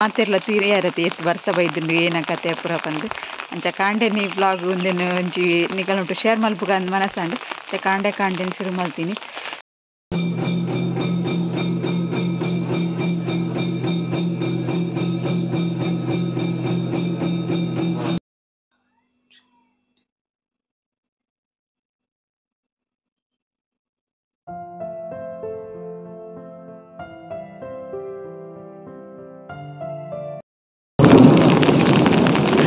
ಮಾತೆರ್ಲ ತೀರಿಯಾರತೆ ಎತ್ತು ವರ್ಷ ಬೈದುಂಡು ಏನ ಕತೆ ಪೂರ ಪಂದ್ ಅಂಚ ಕಾಂಡೆ ನೀ ಬ್ಲಾಗ್ ಉಂದೆನ್ ಒಂಜಿ ನಿಕಲ್ನೊಟ್ಟು ಶೇರ್ ಮಲ್ಪುಗ ಅಂದ್ ಮನಸಾಂಡ್ ಅಂಚ ಕಾಂಡೆ ಕಾಂಡೆನ್ ಶುರು ಮಲ್ತೀನಿ.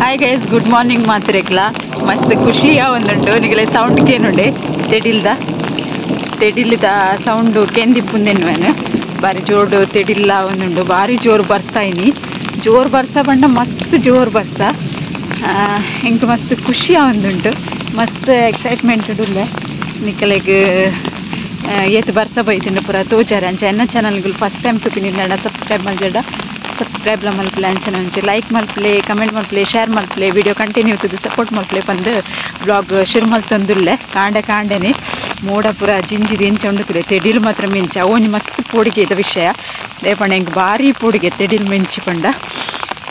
ಹಾಯ್ ಗೈಸ್, ಗುಡ್ ಮಾರ್ನಿಂಗ್ ಮಾತ್ರೇಕ್ಲ ಮಸ್ತ್ ಖುಷಿಯ ಒಂದುಂಟು ನಿಗಲೆ ಸೌಂಡ್ ಕೇನುಂಡೆ ತೆಡಿಲ್ದ ಸೌಂಡು ಕೆಂದಿಪ್ಪುಂದೆನ್ವೇನು ಬಾರಿ ಜೋಡು ತೆಡಿಲ್ಲ ಒಂದುಂಡು. ಬಾರಿ ಜೋರು ಬರ್ಸಾ ಇನಿ, ಜೋರು ಬರ್ಸ ಬಂಡ ಮಸ್ತ್ ಜೋರು ಬರ್ಸ ಎಂಕ್ ಮಸ್ತ್ ಖುಷಿಯ ಒಂದುಂಟು, ಮಸ್ತ್ ಎಕ್ಸೈಟ್ಮೆಂಟ್ ಉಳ್ಳೆ ನಿಕಲೆಗ್ ಏತ್ ಬರ್ಸ ಬೈತುಂಡು ಪೂರ ತೋಜಾರೆ. ಅಂಚ ಎನ್ನ ಚಾನಲ್ಗಳು ಫಸ್ಟ್ ಟೈಮ್ ತುಪಿನಿಂದ ಸಬ್ಸ್ಕ್ರೈಬ್ ಮಲ್ಜಡ ಸಬ್ಸ್ಕ್ರೈಬ್ ಮಲ್ಪಲೆ, ಅಂಚನೆ ಒಂಚಿ ಲೈಕ್ ಮಲ್ಪಲೆ, ಕಮೆಂಟ್ ಮಲ್ಪಲೆ, ಶೇರ್ ಮಲ್ಪಲೆ, ವಿಡಿಯೋ ಕಂಟಿನ್ಯೂ ಇರ್ತದೆ ಸಪೋರ್ಟ್ ಮಲ್ಪಲೆ ಪಂದು ಬ್ಲಾಗ್ ಶುರು ಮಲ್ತೊಂದುಲ್ಲೆ. ಕಾಂಡೆ ಕಾಂಡೆನೆ ಮೋಡ ಪೂರ ಜಿಂಜಿದ ಎಂಚ ಉಂಡುತ್ತಲೆ ತೆಡಿಲು ಮಾತ್ರ ಮಿಂಚ ಅವನಿ ಮಸ್ತ್ ಪೋಡಿಗೆ ಇದ ವಿಷಯ ದೇಪಂಡ ಎಂಕ್ ಭಾರಿ ಪೋಡಿಗೆ ತೆಡಿಲು ಮಿಂಚಿ ಪಂಡ.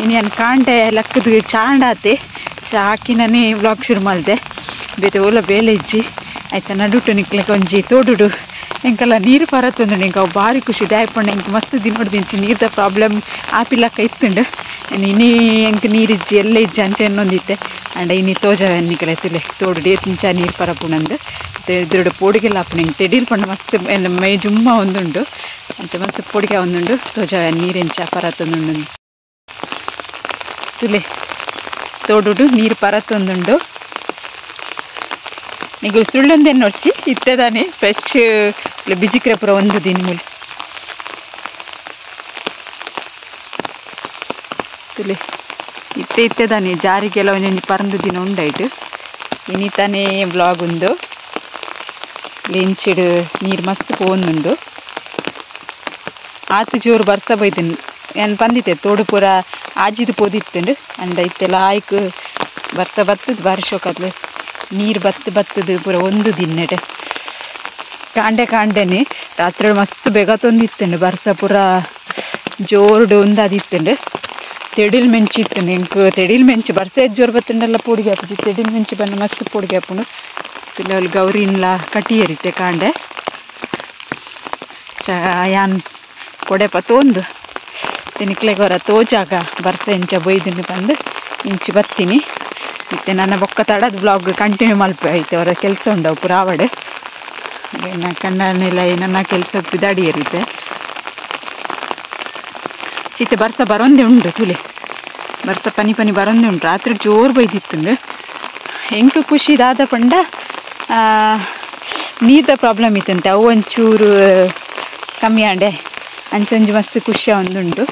ಇನ್ನು ನಾನು ಕಾಂಡೆ ಲಕ್ಕದ ಚಾಂಡಾತೆ ಚಾ ಹಾಕಿ ಬ್ಲಾಗ್ ಶುರು ಮಲ್ದೆ ಬೇತೆ ಓಲ ಬೇಲೆ ಇಜ್ಜಿ ಆಯ್ತಾ ನಡುಟು ನಿಕ್ಲಕ್ಕೆ ಒಂಜಿ ತೋಡುಡು ಎಂಕೆಲ್ಲ ನೀರು ಪರತ್ತುಂಡು. ಎಂಕ್ ಅವು ಭಾರಿ ಖುಷಿ ದಾಯಪಂಡ ಎಂಕ್ ಮಸ್ತ್ ದಿನೋಡ್ದಿಂಚಿ ನೀರ್ದ ಪ್ರಾಬ್ಲಮ್ ಆಪಿಲಕ್ಕ ಇತ್ತುಂಡು. ಇನಿ ಎಂಕ್ ನೀರಿಜ್ಜಿ ಎಲ್ಲ ಇಜ್ಜಿ ಅಂಚ ಎನ್ನೊಂದಿತ್ತೆ ಅಂಡ ಇನಿ ತೋಜ ನಿಕಲೆ ತುಲೆ ತೋಡುಡು ಏತಿಂಚ ನೀರು ಪರಪುಣಂದು ಇದ್ರಡು ಪೋಡಿಗೆಲ್ಲ ಆಪುಣ ಎಂಕ್ ತೆಡೀಲ್ ಪಂಡ ಮಸ್ತ್ ಮೈ ಜುಮ್ಮ ಒಂದುಂಡು ಅಂಚ ಮಸ್ತ್ ಪೋಡಿಗೆ ಒಂದುಂಡು ತೋಜ ನೀರೆಂಚ ಪರತ್ತೊಂದುಂಡು ತುಲೆ ತೋಡುಡು ನೀರು ಪರತ್ತೊಂದುಂಡು. ನಿಗು ಸುಳ್ಳೊಂದೇನು ನೋಡ್ಚಿ ಇತ್ತದಾನೆ ಫ್ರೆಶ್ ಬಿಜಿಕ್ರೆ ಪೂರ ಒಂದು ದಿನ ಮೂಲ ತುಲೆ ಇತ್ತೆ ಇತ್ತೆದಾನೆ ಜಾರಿಗೆಲ್ಲ ಒಂಜೊಂಜಿ ಪರಂದು ದಿನ ಉಂಡಾಯ್ತು. ಇನಿ ತಾನೇ ಬ್ಲಾಗ್ ಉಂದು ಲೆಂಚಿಡು ನೀರು ಮಸ್ತ್ ಪೋಂದುಂಡು. ಆತು ಜೋರು ಬರ್ಸ ಬೈದಿನ ಏನು ಬಂದಿತ್ತೆ ತೋಡು ಪೂರ ಆಜಿದು ಪೋದಿತ್ತುಂಡು ಅಂಡ ಇತ್ತೆಲ್ಲ ಆಯ್ಕು ಬರ್ಸ ಬತ್ತದ ಬಾರಿ ಶೋಕತ್ಲೆ ನೀರು ಬತ್ತು ಬತ್ತದು ಪೂರ ಒಂದು ದಿನಟೆ ಕಾಂಡೆ ಕಾಂಡೆನೆ ರಾತ್ರಿ ಮಸ್ತ್ ಬೇಗ ತೊಂದಿತ್ತುಂಡು ಬರ್ಸ ಪೂರ ಜೋರುಡು ಒಂದಾದಿತ್ತುಂಡು. ತೆಡಿಲ್ ಮೆಂಚಿ ಇತ್ತುಂಡು ಎಂಕ್ ತೆಡಿಲ್ ಮೆಂಚಿ ಬರ್ಸ ಜೋರು ಬತ್ತುಂಡೆಲ್ಲ ಪೋಡಿಗೆ ಹಾಪುಜಿ ತೆಡಿಲ್ ಮೆಂಚಿ ಬಂದು ಮಸ್ತ್ ಪೋಡಿಗೆ ಹಾಪುಂಡು. ಅಲ್ಲಿ ಗೌರಿನ್ಲ ಕಟ್ಟಿಯರಿತ್ತೆ ಕಾಂಡೆ ಯಾನ್ ಕೊಡೆಪ ತೋಂದು ತಿನಿಕ್ಲೆಗೊರ ತೋಜಾಗ ಬರ್ಸ ಎಂಚ ಬೊಯ್ದುಂಡು ಬಂದು ಇಂಚಿ ಬತ್ತೀನಿ. ಮತ್ತು ನನ್ನ ಬೊಕ್ಕ ತಡದ ಬ್ಲಾಗ್ ಕಂಟಿನ್ಯೂ ಮಲ್ಪೆ ಐತೆ ಅವರ ಕೆಲಸ ಉಂಡವು ಪೂರ ಆವಡೆ ಕಣ್ಣನೆಲ್ಲ ನನ್ನ ಕೆಲಸ ಪಿದಾಡಿ ಏರಿತೆ ಚಿತ್ತೆ ಬರ್ಸ ಬರೋಂದೇ ಉಂಟು ತುಲೆ ಬರ್ಸ ಪನಿ ಪನಿ ಬರೋಂದೇ ಉಂಟು. ರಾತ್ರಿ ಜೋರು ಬೈದಿತ್ತುಂಡು. ಎಂಕ್ ಖುಷಿ ದಾದ ಪಂಡ ನೀರ್ದ ಪ್ರಾಬ್ಲಮ್ ಇತ್ತಂತೆ ಅವು ಒಂಚೂರು ಕಮ್ಮಿ ಆಂಡೆ ಅಂಚೊಂಜಿ ಮಸ್ತ್ ಖುಷಿ ಒಂದುಂಟು.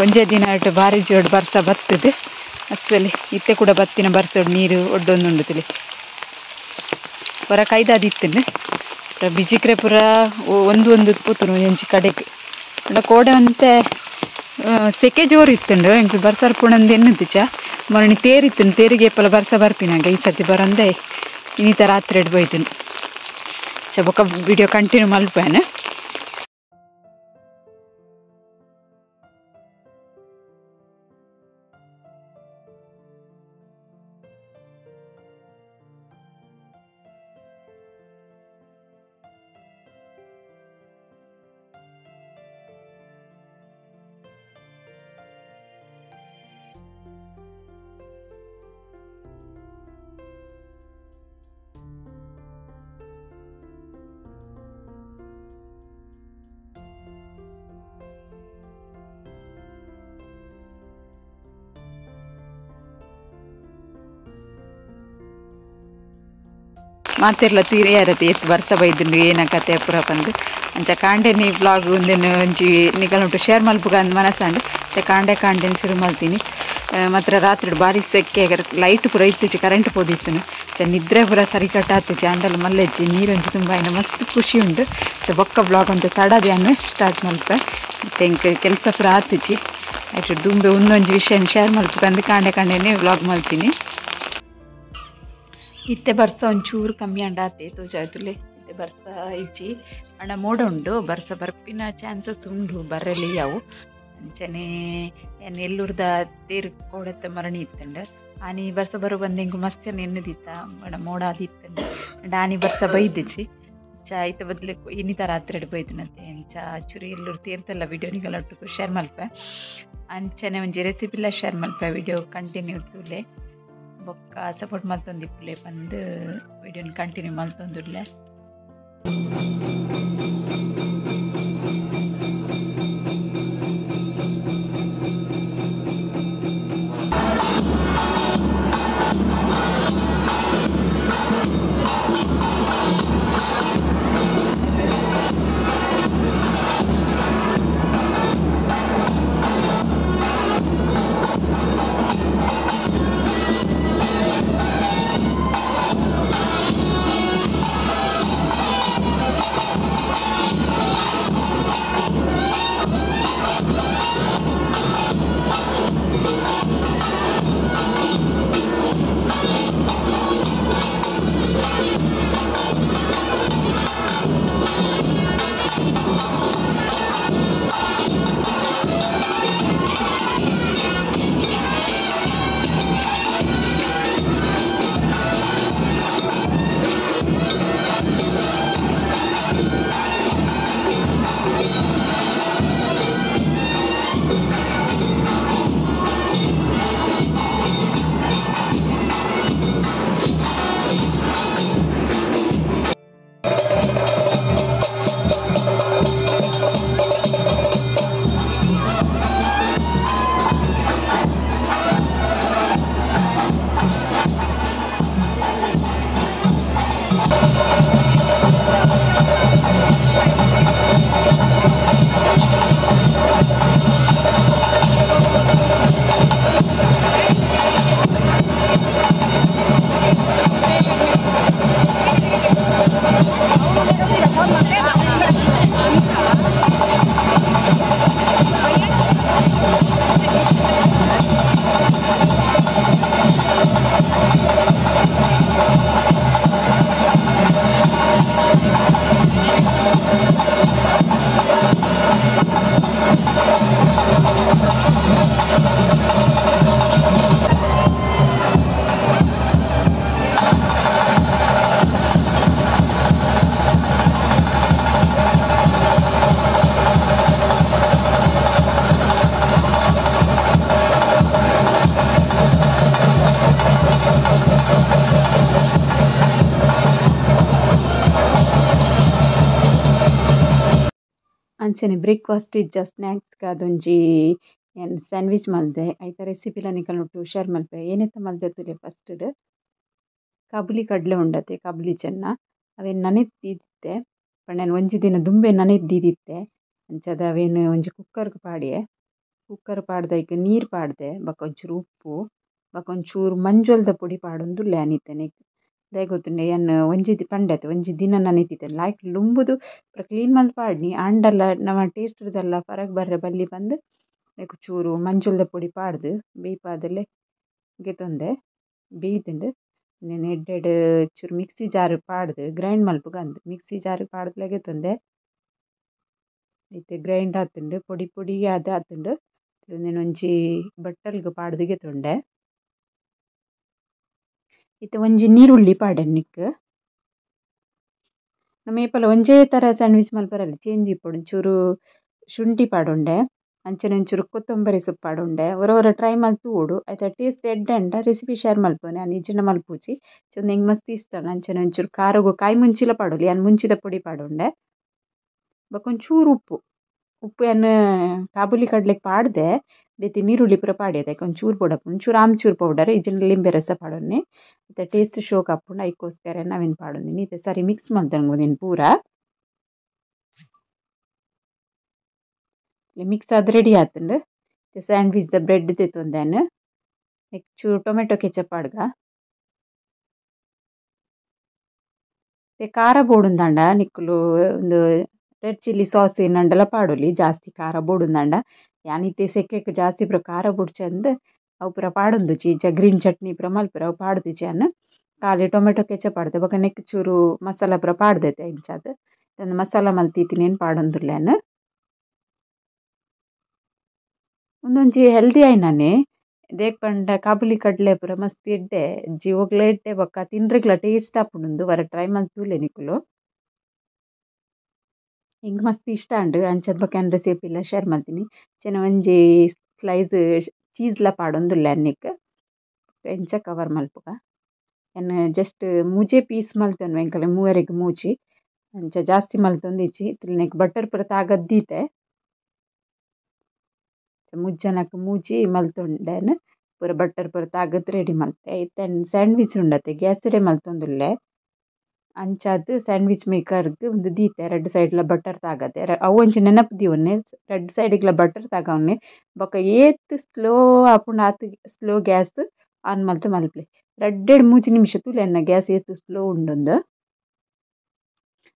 ಒಂಜೇ ದಿನ ಅటు ಭಾರಿ ಜೋಡು ಬರ್ಸ ಬರ್ತದೆ ಅಷ್ಟಲ್ಲಿ ಇತ್ತೆ ಕೂಡ ಬತ್ತಿನ ಬರ್ಸೋಡು ನೀರು ಒಡ್ಡೊಂದುಂಡು ತಿಳಿ ಪೂರ ಕೈದಾದಿತ್ತುಂಡು ಬಿಜಿಕ್ರೆ ಪೂರ ಒಂದು ಒಂದು ಪೂತುನು ಒಂಜಿ ಕಡೆಗೆ ಅಂಡ ಕೋಡೆ ಅಂತೆ ಸೆಕೆ ಜೋರು ಇತ್ತುಂಡು. ಎಂಕ್ ಬರ್ಸರ್ ಪುಣಂದು ಎನ್ನುತ್ತಿಚ್ಚ ಮರಣಿ ತೇರಿತ್ತುಂಡು ತೇರಿಗೆ ಏಪಲ ಬರ್ಸ ಬರ್ಪಿನಾಗ ಈ ಸರ್ತಿ ಬರಂದೆ ಇನ್ನಿತ ರಾತ್ರಿ ಎಡ್ ಬೈತುಂಡು. ಚ ಬೊಕ್ಕ ವಿಡಿಯೋ ಕಂಟಿನ್ಯೂ ಮಲ್ಪೇನೆ. ಮಾತೆರ್ಲ ತೀರಿಯಾರತೆ ಎತ್ತು ಬರ್ಸ ಬೈದುಂಡು ಏನ ಕತೆ ಪೂರ ಪಂದು ಅಂಚ ಕಾಂಡೆ ನೀ ಬ್ಲಾಗ್ ಉಂದೆನ್ ಒಂಜಿ ನಿಕಲ್ನೊಟ್ಟು ಶೇರ್ ಮಲ್ಪುಗ ಅಂದ್ ಮನಸಾಂಡ್ ಅಂಚ ಕಾಂಡೆ ಕಾಂಡೆನ್ ಶುರು ಮಲ್ತೀನಿ. ಮಾತ್ರ ರಾತ್ರಿ ಭಾರಿ ಸೆಕೆ ಲೈಟ್ ಪೂರ ಇತ್ತಿಚ್ಚಿ ಕರೆಂಟ್ ಪೋದಿತ್ತುನು ಚ ನಿದ್ರೆ ಪೂರ ಸರಿ ಕಟ್ಟಾತಿಚ್ಚಿ ಅಂಡಲ ಮಲ್ಲೆಜ್ಜಿ ನೀರೊಂಜಿ ತುಂಬ ಏನ ಮಸ್ತ್ ಖುಷಿ ಉಂಟು. ಚ ಬೊಕ್ಕ ಬ್ಲಾಗ್ ಅಂತ ತಡದ್ಯಾನು ಸ್ಟಾರ್ಟ್ ಮಲ್ಪೆ ಮತ್ತು ಎಂಕ್ ಕೆಲಸ ಪೂರ ಆತಿಚ್ಚಿ ಆಯ್ತು ದುಂಬೆ ಒಂದೊಂಜಿ ವಿಷಯ ಶೇರ್ ಮಲ್ಪುಗ ಅಂದ್ ಕಾಂಡೆ ಕಾಂಡೆನೆ ಬ್ಲಾಗ್ ಮಲ್ತೀನಿ. ಇತ್ತೆ ಬರ್ಸ ಒಂಚೂರು ಕಮ್ಮಿ ಅಂಡಾತೆ ತೋಜಾಯ್ತುಲೆ ಇತ್ತೆ ಬರ್ಸ ಇಜ್ಜಿ ಅಣ್ಣ ಮೋಡ ಉಂಡು ಬರ್ಸ ಬರ್ಪಿನ ಚಾನ್ಸಸ್ ಉಂಡು ಬರ್ರಲಿ ಅವು ಅಂಚನೆ ಎಲ್ಲೂರ್ದ ತೇರು ಕೋಡತ್ತ ಮರಣಿ ಇತ್ತಂಡು ಆನಿ ಬರ್ಸ ಬರೋ ಬಂದು ಇಂಕು ಮಸ್ತ್ ಜನ ಎನ್ನದಿತ್ತ ಬಡ ಮೋಡ ಆದಿತ್ತಂಡು ಅಂಡ ಆನಿ ಬರ್ಸ ಬೈದಿಚ್ಚಿ ಚಾ ಐತ ಬದಲು ಇನ್ನಿತ ರಾತ್ರಿ ಬೈದಿನತೆ ಅಂಚ ಚೂರು ಎಲ್ಲೂರು ತೇರ್ತಲ್ಲ ವಿಡಿಯೋ ನಿಗಲೊಟ್ಟುಗು ಶೇರ್ ಮಲ್ಪೆ ಅಂಚನೆ ಒಂಜಿ ರೆಸಿಪಿಲ ಶೇರ್ ಮಲ್ಪೆ ವಿಡಿಯೋ ಕಂಟಿನ್ಯೂ ತೂಲೆ ಬೊಕ್ಕ ಸಪೋರ್ಟ್ ಮಲ್ತೊಂದಿಪ್ಪುಲೆ ಬಂದು ವಿಡಿಯೋನ ಕಂಟಿನ್ಯೂ ಮಲ್ತೊಂದುರ್ಲೆ. ಅಂಚನೆ ಬ್ರೇಕ್ಫಾಸ್ಟ್ ಇಜ್ಜ ಸ್ನ್ಯಾಕ್ಸ್ ಅದೊಂಜಿ ಏನು ಸ್ಯಾಂಡ್ವಿಚ್ ಮಲ್ದೆ ಐತ ರೆಸಿಪಿಲ ನಿಕಲ್ನೊಟ್ಟು ಶೇರ್ ಮಲ್ಪೆ ಏನೆತ್ತ ಮಲ್ದೆ ತೂಲೆ ಫಸ್ಟ್ ಕಾಬುಲಿ ಕಡಲೆ ಉಂಡತೆ ಕಾಬುಲಿ ಚೆನ್ನ ಅವೇನು ನನೆತ್ತಿತ್ತೆ ಪಂಡ ಒಂಜಿ ದಿನ ದುಂಬೆ ನನೆದ್ದಿತ್ತೆ ಅಂಚದ ಅವೇನು ಒಂಜಿ ಕುಕ್ಕರ್ಗೆ ಪಾಡಿಯೆ ಕುಕ್ಕರ್ ಪಾಡ್ದೈಕ್ ನೀರು ಪಾಡ್ದೆ ಬೊಕ ಒಂಚೂರು ಉಪ್ಪು ಬೊಕ ಒಂಚೂರು ಮಂಜೊಲ್ದ ಪೊಡಿ ಪಾಡೊಂದುಲ್ಲೆ ಅನಿತ್ತನೆ ದಾಯೆ ಗೊತ್ತುಂಡೆ ಯಾನ್ ಒಂಜಿ ಪಂಡತೆ ಒಂಜಿ ದಿನ ನನೆತಿತ್ತೆ ಲಾಯ್ಕ್ ಲುಂಬುದು ಪೂರ ಕ್ಲೀನ್ ಮಲ್ತ್ ಪಾಡ್ನಿ ಆಂಡಲ ನಮ ಟೇಸ್ಟ್ದೆಲ್ಲ ಫರಕ್ ಬರ್ರೆ ಬಲ್ಲಿ ಬಂದು ಐಕ್ ಚೂರು ಮಂಜೊಲ್ದ ಪೊಡಿ ಪಾಡ್ದು ಬೇಯ್ಪಾದಲ್ಲೇ ಗೆತೊಂದೆ ಬೇಯ್ತುಂಡು ನೆನ್ ಎಡ್ಡೆಡ್ ಚೂರು ಮಿಕ್ಸಿ ಜಾರ್ ಪಾಡ್ದು ಗ್ರೈಂಡ್ ಮಲ್ಪುಗಂದು ಮಿಕ್ಸಿ ಜಾರ್ ಪಾಡ್ದಲೇ ಗೆತೊಂದೆ ಇತ್ತೆ ಗ್ರೈಂಡ್ ಆತುಂಡು ಪೊಡಿ ಪೊಡಿ ಆದ್ ಆತುಂಡು ಉಂದೆನ್ ಒಂಜಿ ಬಟ್ಟಲ್ಗ್ ಪಾಡ್ದು ಗೆತೊಂಡೆ. ಇತ್ತೆ ಒಂಜಿ ನೀರುಳ್ಳಿ ಪಾಡೆನ್ ನಿಕ್ಕ್ ನಮ ಏಪಲ ಒಂಜೇ ಥರ ಸ್ಯಾಂಡ್ವಿಚ್ ಮಲ್ಪರಲ್ಲ ಚೇಂಜ್ ಇಪ್ಪೊಡು ಒಂಚೂರು ಶುಂಠಿ ಪಾಡೊಂಡೆ ಅಂಚನೆ ಒಂಚೂರು ಕೊತ್ತಂಬರಿ ಸೊಪ್ಪು ಪಾಡೊಂಡೆ ಒರ ಒರ ಟ್ರೈ ಮಲ್ತ್ ತೂವೊಡು ಐತ ಟೇಸ್ಟ್ ಎಡ್ಡೆ ಅಂಡ ರೆಸಿಪಿ ಶೇರ್ ಮಲ್ಪುನೆ ಯಾನ್ ಇಜ್ಜಿಂಡ ಮಲ್ಪುಜಿ ಉಂದು ಎಂಕ್ ಮಸ್ತ್ ಇಷ್ಟ ಅಂಚನೆ ಒಂಚೂರು ಖಾರೊಗು ಕಾಯಿ ಮುಂಚಿಲ ಪಾಡೊಲಿ ಯಾನ್ ಮುಂಚಿದ ಪೊಡಿ ಪಾಡೊಂಡೆ ಬೊಕ ಒಂಚೂರು ಉಪ್ಪು ಉಪ್ಪು ಯಾನ್ ಕಾಬೂಲಿ ಕಡ್ಲೆಗ್ ಪಾಡ್ದೆ ಬೇತೆ ನೀರುಳ್ಳಿ ಪೂರ ಪಾಡ್ಯತೆ ಐಕ್ ಒಂಚೂರು ಬೋಡಾಪುಂಡು ಒಂಚೂರು ಆಮ್ಚೂರು ಪೌಡರ್ ಇಜ್ಜಿಂಡ ಲಿಂಬೆ ರಸ ಪಾಡೊನ್ನೆ ಇತ್ತೆ ಟೇಸ್ಟ್ ಶೋಕ್ ಆಪುಂಡು ಐಕೋಸ್ಕರ ಅವೆನ್ ಪಾಡೊಂದಿನಿ ಇತ್ತೆ ಸರಿ ಮಿಕ್ಸ್ ಮಲ್ತೊಂದು ಉಂದೆನ್ ಪೂರ ಮಿಕ್ಸ್ ಆದ್ ರೆಡಿ ಆತುಂಡು. ಇತ್ತೆ ಸ್ಯಾಂಡ್ವಿಚ್ ದ ಬ್ರೆಡ್ ದೆತ್ತೊಂದೆ ಐಕ್ ಚೂರು ಟೊಮೆಟೊ ಕೆಚಪ್ ಪಾಡ್ಗ ಇತ್ತೆ ಖಾರ ಬೋಡುಂದಾಂಡ ನಿಕುಲು ಉಂದು red chilli sauce ಏನಂಡಲ ಪಾಡೊಲಿ ಜಾಸ್ತಿ ಖಾರ ಬೋಡುಂದಾಂಡ ಯಾನ್ ಇತ್ತೆ ಸೆಕೆಕ್ ಜಾಸ್ತಿ ಪೂರ ಖಾರ ಬೊಡ್ಚಂದ್ ಅವು ಪೂರ ಪಾಡೊಂದುಜಿ ಇಜ್ಜ ಗ್ರೀನ್ ಚಟ್ನಿ ಪೂರ ಮಲ್ಪುರ ಅವು ಪಾಡ್ದಿಜಿ ಯಾನ್ ಖಾಲಿ ಟೊಮೆಟೊ ಕೆಚಪ್ ಪಾಡ್ದೆ ಬೊಕ ನೆಕ್ಕ್ ಚೂರು ಮಸಾಲ ಪೂರ ಪಾಡ್ದೈತೆ ಇಂಚಾದ್ ಮಸಾಲ ಮಲ್ತಿತ್ತಿನೇನು ಪಾಡೊಂದುಲ್ಲೇನು. ಉಂದೊಂಜಿ ಹೆಲ್ದಿ ಆಯಿನನೆ ದೇಕ್ ಪಂಡ ಕಾಬುಲಿ ಕಡಲೆ ಪೂರ ಮಸ್ತ್ ಎಡ್ಡೆ ಜೀವೊಗ್ಲ ಎಡ್ಡೆ ಬೊಕ್ಕ ತಿನ್ರೆಗ್ಲ ಟೇಸ್ಟ್ ಆಪುಂಡು ವರ ಟ್ರೈ ಮಲ್ತುಲೆ ನಿಕುಲು. ಎಂಕ್ ಮಸ್ತ್ ಇಷ್ಟ ಉಂಡು ಅಂಚದ ಬೊಕ್ಕ ಯಾನ್ ರೆಸಿಪಿ ಲ ಶೇರ್ ಮಲ್ತೀನಿ. ಚೆನ್ನ ಒಂಜಿ ಸ್ಲೈಸ್ ಚೀಸ್ ಲ ಪಾಡೊಂದುಲ್ಲೆ ನೆಕ್ಕ್ ಎಂಚ ಕವರ್ ಮಲ್ಪುಗ. ಯಾನ್ ಜಸ್ಟ್ ಮೂಜೆ ಪೀಸ್ ಮಲ್ತೊನ್ವೆ ಎಂಕಲೆ ಮೂವೆರೆಗ್ ಮೂಜಿ ಅಂಚ ಜಾಸ್ತಿ ಮಲ್ತೊಂದಿಜ್ಜಿ. ನೆಕ್ ಬಟರ್ ಪೂರ ತಾಗದ್ ದೀತೆ ಮೂಜಿ ಜನಕ್ ಮೂಜಿ ಮಲ್ತೊಂಡೆನ್ ಪೂರ ಬಟರ್ ಪೂರ ತಾಗದ್ ರೆಡಿ ಮಲ್ತೆ. ಇತ್ತೆ ಸ್ಯಾಂಡ್ವಿಚ್ ಉಂಡತೆ ಗ್ಯಾಸ್ ಡೇ ಮಲ್ತೊಂದುಲ್ಲೆ ಅಂಚಾದ್ ಸ್ಯಾಂಡ್ವಿಚ್ ಮೇಕರ್ಗ್ ಉಂದು ದೀತೆ ರಡ್ಡ್ ಸೈಡ್ಲ ಬಟರ್ ತಾಗದೆ ಅವು ಒಂಜಿ ನೆನಪು ದೀವೊನ್ನೆ ರಡ್ಡ್ ಸೈಡ್ಗ್ಲ ಬಟರ್ ತಾಗವನ್ನೆ ಬೊಕ ಏತ್ ಸ್ಲೋ ಆಪುಂಡು ಆತ್ ಸ್ಲೋ ಗ್ಯಾಸ್ ಆನ್ ಮಲ್ತು ಮಲ್ಪಲೆ. ರಡ್ಡೆಡ್ ಮೂಜಿ ನಿಮಿಷ ತೂಲೆ ಎನ್ನ ಗ್ಯಾಸ್ ಏತ್ ಸ್ಲೋ ಉಂಡುಂದು.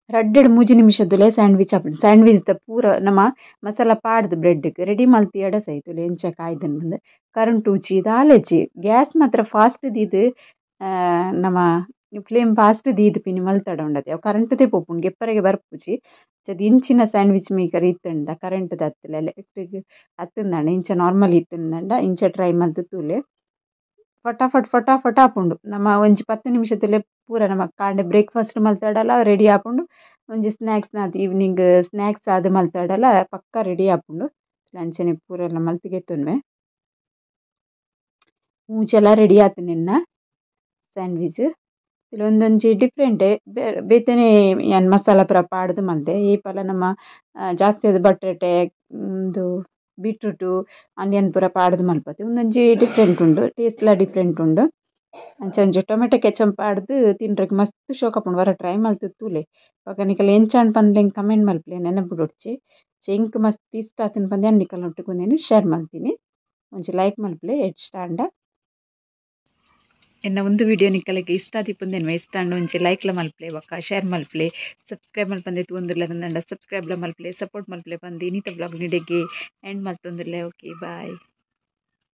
ರಡ್ಡೆಡ್ ಮೂಜಿ ನಿಮಿಷದಲ್ಲೇ ಸ್ಯಾಂಡ್ವಿಚ್ ಆಪುಂಡು. ಸ್ಯಾಂಡ್ವಿಚ್ ದ ಪೂರ ನಮ ಮಸಾಲ ಪಾಡ್ದು ಬ್ರೆಡ್ಗ್ ರೆಡಿ ಮಲ್ತಿ ಎಡ ಸೈತುಲೆ ಎಂಚ ಕಾಯ್ದನ್ ಬಂದು ಕರೆಂಟ್ ಉಜ್ಜಿ ದಾಲೆಜ್ಜಿ ಗ್ಯಾಸ್ ಮಾತ್ರ ಫಾಸ್ಟ್ ದೀದ್ ನಮ ಫ್ಲೇಮ್ ಫಾಸ್ಟ್ ದೀದ್ ಪಿನಿ ಮಲ್ತಡ ಉಂಡತೆ ಅವು ಕರೆಂಟ್ದೇ ಪೋಪುಂಡು ಗೆಪ್ಪರೆಗೆ ಬರ್ಪುಜಿ. ಇಂಚಿನ ಸ್ಯಾಂಡ್ವಿಚ್ ಮೇಕರ್ ಇತ್ತುಂಡ ಕರೆಂಟ್ ದತ್ತಲೆ ಎಲೆಕ್ಟ್ರಿಕ್ ಅತ್ತಂದಾಂಡ ಇಂಚ ನಾರ್ಮಲ್ ಇತ್ತುಂದಾಂಡ ಇಂಚ ಟ್ರೈ ಮಲ್ತು ತೂಲೆ ಫಟಾಫಟ್ ಫಟಾಫಟ್ ಆಪುಂಡು. ನಮ್ಮ ಒಂಜಿ 10 ನಿಮಿಷದಲ್ಲೇ ಪೂರ ನಮ್ಮ ಕಾಂಡೆ ಬ್ರೇಕ್ಫಾಸ್ಟ್ ಮಲ್ತಾಡಲ ರೆಡಿ ಆಪುಂಡು. ಒಂಜಿ ಸ್ನ್ಯಾಕ್ಸ್ ಆದ್ ಈವ್ನಿಂಗ್ ಸ್ನ್ಯಾಕ್ಸ್ ಆದ್ ಮಲ್ತಾಡಲ ಪಕ್ಕ ರೆಡಿ ಆಪುಂಡು. ಅಂಚನೆ ಪೂರೆಲ್ಲ ಮಲ್ತಿಗೆತ್ತೊನ್ವೆ ಮೂಜೆಲ ರೆಡಿ ಆತು ನಿನ್ನ ಸ್ಯಾಂಡ್ವಿಚ್. ಒಂದೊಂಜಿ ಡಿಫ್ರೆಂಟ್ ಬೇತೆನೆ ಯಾನ್ ಮಸಾಲ ಪೂರ ಪಾಡ್ದು ಮಲ್ತೆ. ಈ ಪಲ ನಮ್ಮ ಜಾಸ್ತಿ ಅದು ಬಟಾಟೆ ಉಂದು ಬೀಟ್ರೂಟು ಆನಿಯನ್ ಪೂರ ಪಾಡ್ದು ಮಲ್ಪತೆ. ಒಂದೊಂಜಿ ಡಿಫ್ರೆಂಟ್ ಉಂಡು ಟೇಸ್ಟ್ಲ ಡಿಫ್ರೆಂಟ್ ಉಂಡು. ಅಂಚ ಒಂಜಿ ಟೊಮೆಟೊ ಕೆಚಪ್ ಪಾಡ್ದು ತಿನ್ರೆಗ್ ಮಸ್ತ್ ಶೋಕ್ ಆಪುಂಡು. ವರ ಟ್ರೈ ಮಲ್ತು ತೂಲೆ ಬೊಕ ನಿಕಲ್ ಎಂಚಾಂಡ್ ಪಂದ್ ಎಂಕ್ ಕಮೆಂಟ್ ಮಲ್ಪಲೆ ನೆನಪುಡೊಡ್ಚಿ. ಎಂಕ್ ಮಸ್ತ್ ಇಷ್ಟ ಆತುಂಡು ಪಂದ್ ಯಾನ್ ನಿಕಲ್ನೊಟ್ಟುಗು ಉಂದೆನ್ ಶೇರ್ ಮಲ್ತೀನಿ. ಒಂಜಿ ಲೈಕ್ ಮಲ್ಪಲೆ ಇಷ್ಟ ಆಂಡ. ಎನ್ನ ಒಂದು ವಿಡಿಯೋ ನಿಕಲೆಗ್ ಇಷ್ಟ ಆದಿಪ್ಪುಂದೆನ್ವೆ ಇಷ್ಟ ಆಂಡ ಒಂಜಿ ಲೈಕ್ಲ ಮಲ್ಪಲೆ ಬೊಕ ಶೇರ್ ಮಲ್ಪಲೆ ಸಬ್ಸ್ಕ್ರೈಬ್ ಮಲ್ಪಂದೆ ತೂವೊಂದುಲ್ಲೆರ್ ಅಂಡ ಸಬ್ಸ್ಕ್ರೈಬ್ಲ ಮಲ್ಪಲೆ ಸಪೋರ್ಟ್ ಮಲ್ಪಲೆ ಪಂದ್ ಇನ್ನಿತ ವ್ಲಾಗ್ ನಿಡೆಗೆ ಎಂಡ್ ಮಲ್ತೊಂದುಲ್ಲೆ. Okay bye.